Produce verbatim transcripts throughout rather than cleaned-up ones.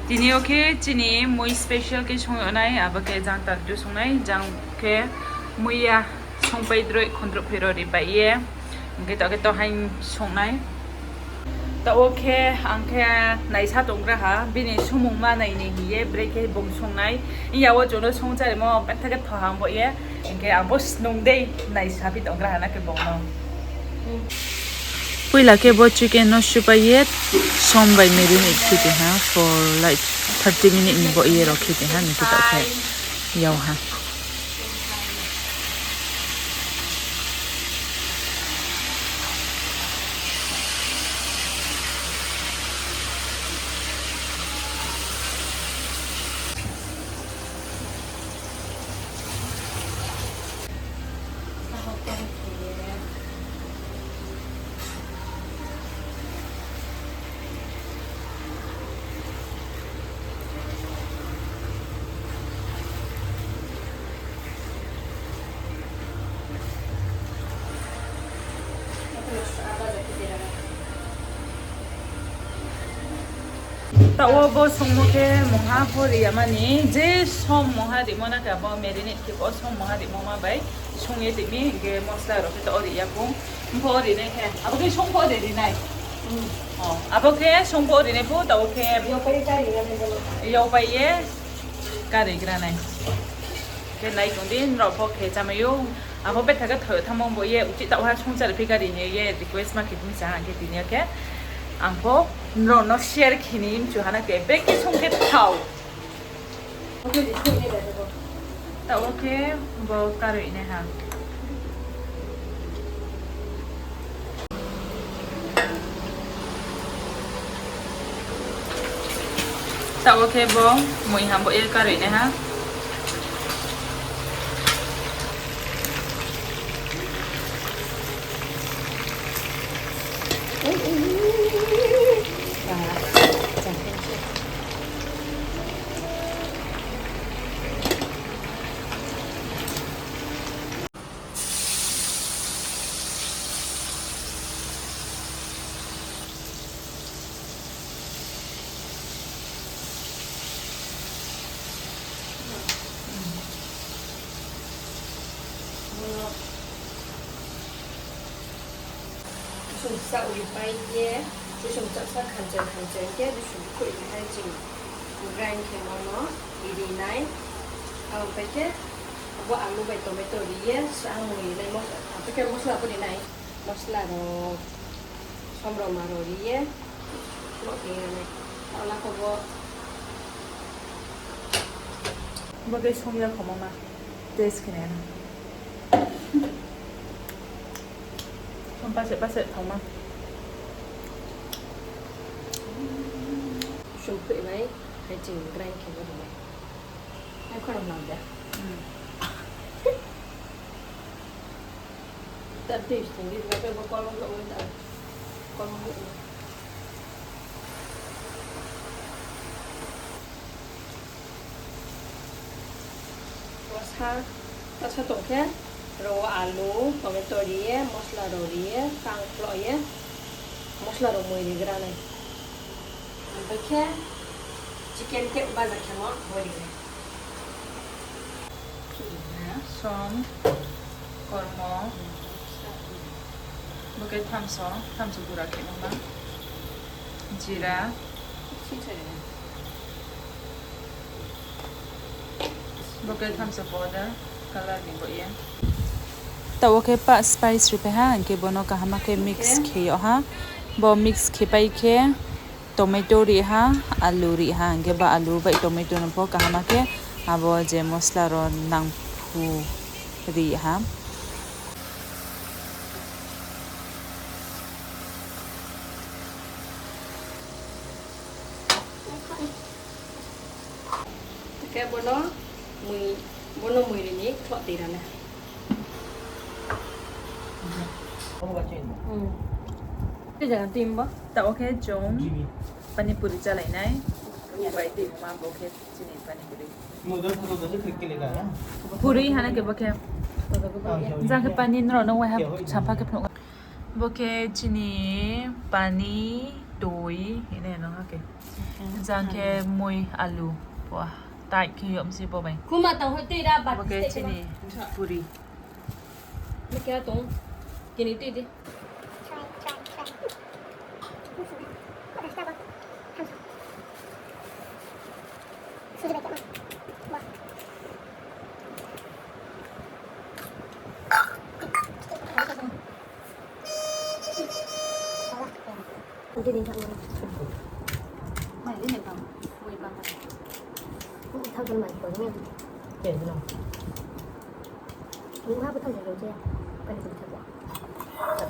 Tini yo khe chini mui special khe song yag nai, abo khe jang takdu song nai, jang khe muiya songpai droi khondrouh phi ro ri bai ye, hing khe taoh khe to haing song nai. Taoh wo khe ang khe naisa tonggra ha, bini songmung ma nai ni hing ye brekhe bung song nai. Iya wo chung no songcharimo betha khe tho hang bo ye, hing khe ang bo snung dei naisa phi tonggra ha na khe bung no. Poila khe bo chicken no supai ye som bai marinate khe tong ha for like thirty minute ni bo ye ro khe tong ha, ni khe taoh khe yag ha. Taoh wo bo songmo khe mungha pho ri ya mani, je som mungha rimo na khe abo marinate khe bo som mungha rimo ma bai song ye tini hing khe mosola rao khe taoh wo ri ya pho. Mpho ri nai khe abo khe song pho de ri nai. Abo khe song pho ri nai pho, taoh wo khe yagpai ye kari gra nai. Khe nai tong di, nrao pho khe chámai ou. Abo betha khe thoi thanngmo bo ye, uchih taoh ha songchar phi kari hing ye request ma khe phung sa ha, khe tini yo khe ang pho nrao no share khe ni mchu ha na khe, brekhe song khe thao. Taoh wo khe bo karoi nai ha. Taoh wo khe bo mui ham bo ye karoi nai ha. Bsung sa uripai ye, bsung sa khamchai khamchai khe bsung khuih nai hai ching grind khe mo no ri nai. Abo pai khe abo alu bai tomato ri ye sa mui ri nai, abo khe mosola pho ri nai, mosola rao, som rao ma rao ri ye, khe ri nai. Taoh la kho bo. Bo khe song ya kho ma ma, taste khe nai na. Song pase pase thangma. Sung khuih nai, hai ching grind khe bo ri nai. Nai khorang nang de. Ta tei sung di, ta bo kolmo lo, ta kolmo lo. Sa, ta sa tong khe, ro alu, tomato ri ye, mosola rao ri ye, tang khloh ye, mosola rao mui ri gra nai. Abo khe chicken khe baja khemo bo ri nai. Som, kormo, bo khe thamso, thamso gura khemo ma, jira, bo khe thamso powder, color ni bo ye. Taoh wo khe pah spice ripai ha, hing khe bo no kaham khe mix khe yag ha. Bo mix khe pai khe tomato ri ha, alu ri ha, hing khe ba alu bai tomato no pho kaham khe abo je mosola rao nangphu ri ha. Khe bo no mui, bo no mui ri ni khloh tei ra nai. Tei jaga tei bo. Taoh wo khe chung pani puri chálai nai. Bai tei ma bo khe chini pani puri. Puri hana khe bo khe. Jang khe pani nrao no waiha sapha khe phnuh. Bo khe chini pani Tui, ini no ha khe. Jang khe mui alu. Wah, tai khe yom si bo bai. Kuma tang hoi tui ra bat. Bo khe chini puri. Mekhe tong. Kini tui di.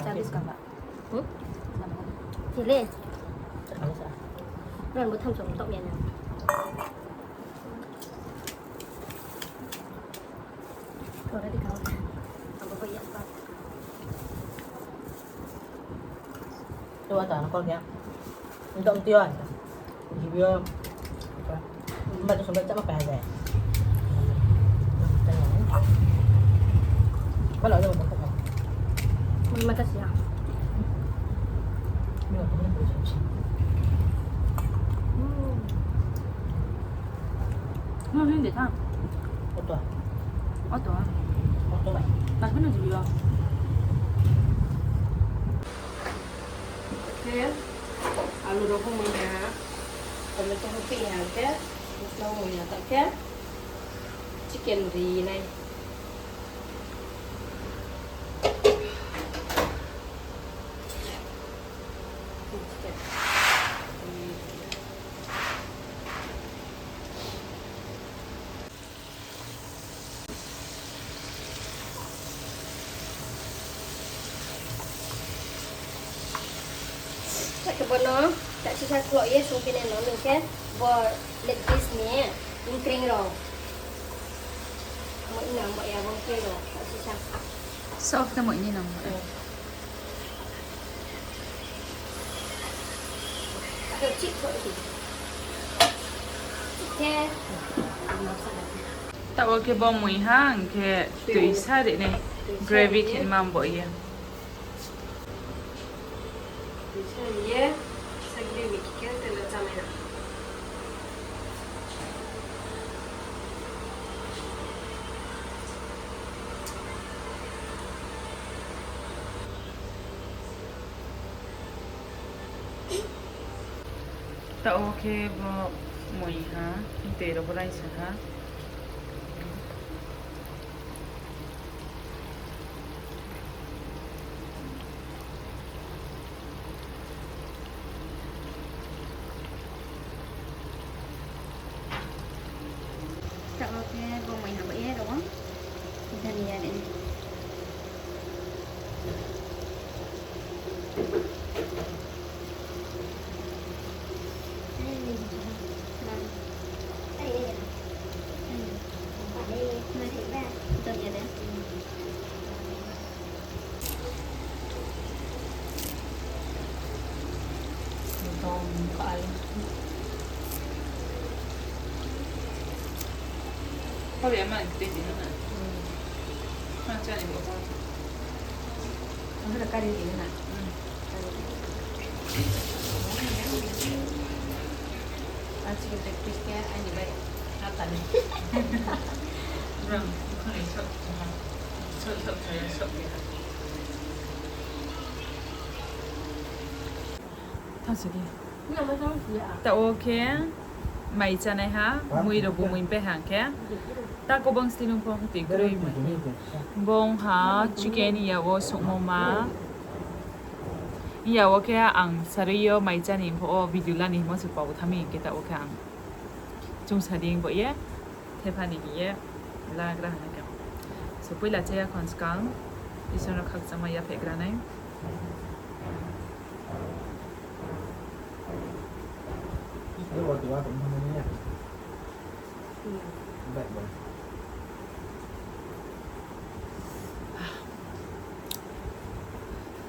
Chabis kaba. Hmm? Chile. Ron bo tham som tok ya na. Tora di kau. Abo ko ya pa. Tu ata na kol kya. Untuk mti wan. Jibio. Mbak tu sempat cak makan aja. Kalau ada makan apa? Terima kasih ya. Ini apa ni? Hmm. Mau sini deh, Tang. Oto. Oto. Oto, Mai. Pas mana jibio? Khe, alu rao pho mui ha, tomato pho phi ha khe, mosla pho mui ha ta khe, chicken ri nai. Khe bo no, ta sisa khloh ye sungphi nai no, nung khe bo leg piece ni, nung kreng rao. Mo ina mo ya bo kreng rao, ta sisa. Soft mo ini nang. Taoh wo khe bo mui ha, hing khe tui sa ri nai, gravy khe ma bo ye. Tui sa ri ye, sa gravy khe khe tele chá nai na. Taoh wo khe bo mui ha, tei rao bo raisa ha. Taoh wo khe bo mui ha bo ye rao wo. Dhania de. Taoh wo khe mai chánai ha, mui rao bo mui pai ha khe. Ta kobang sli nung pho tui kroi mui. Bong ha chicken ya wo suhmo ma. Ya wo khe ang sarui yo mai chá ni pho wo video la ni hingmo se pao thanng mi hing khe taoh wo khe ang. Chung sa di bo ye, thepha ni hing ye, lagra ha na khe. So, poila chá ya khon skang, Isor no khakchangma yaphaihgra nai.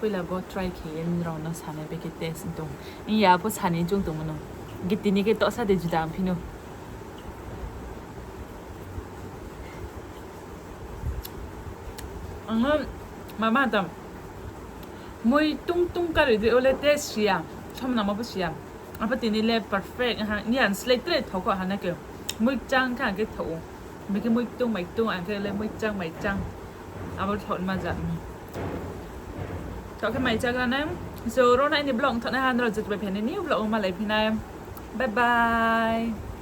Poila bo try khe ye nrao no sanai bai khe taste tong. Iya pho sani chung tongmo no. Giti ni khe tohsa de juda ongphi no. Ang no mama tam. Mui tung tung kari di ole taste ya. Somnamo bo si ya. Abo tini le perfect ha, ni ang slái tre thao kho ha na khe. Mui chang khe ang khe thao ou. Bikhe mui ktung mai ktung ang khe le mui chang mai chang. Abo thao ma ja. Taoh khe mai chagra nai. So, ro nai ni vlog thao nai ha, nrao joto bai phai ni new vlog wo malai phi nai. Bye bye.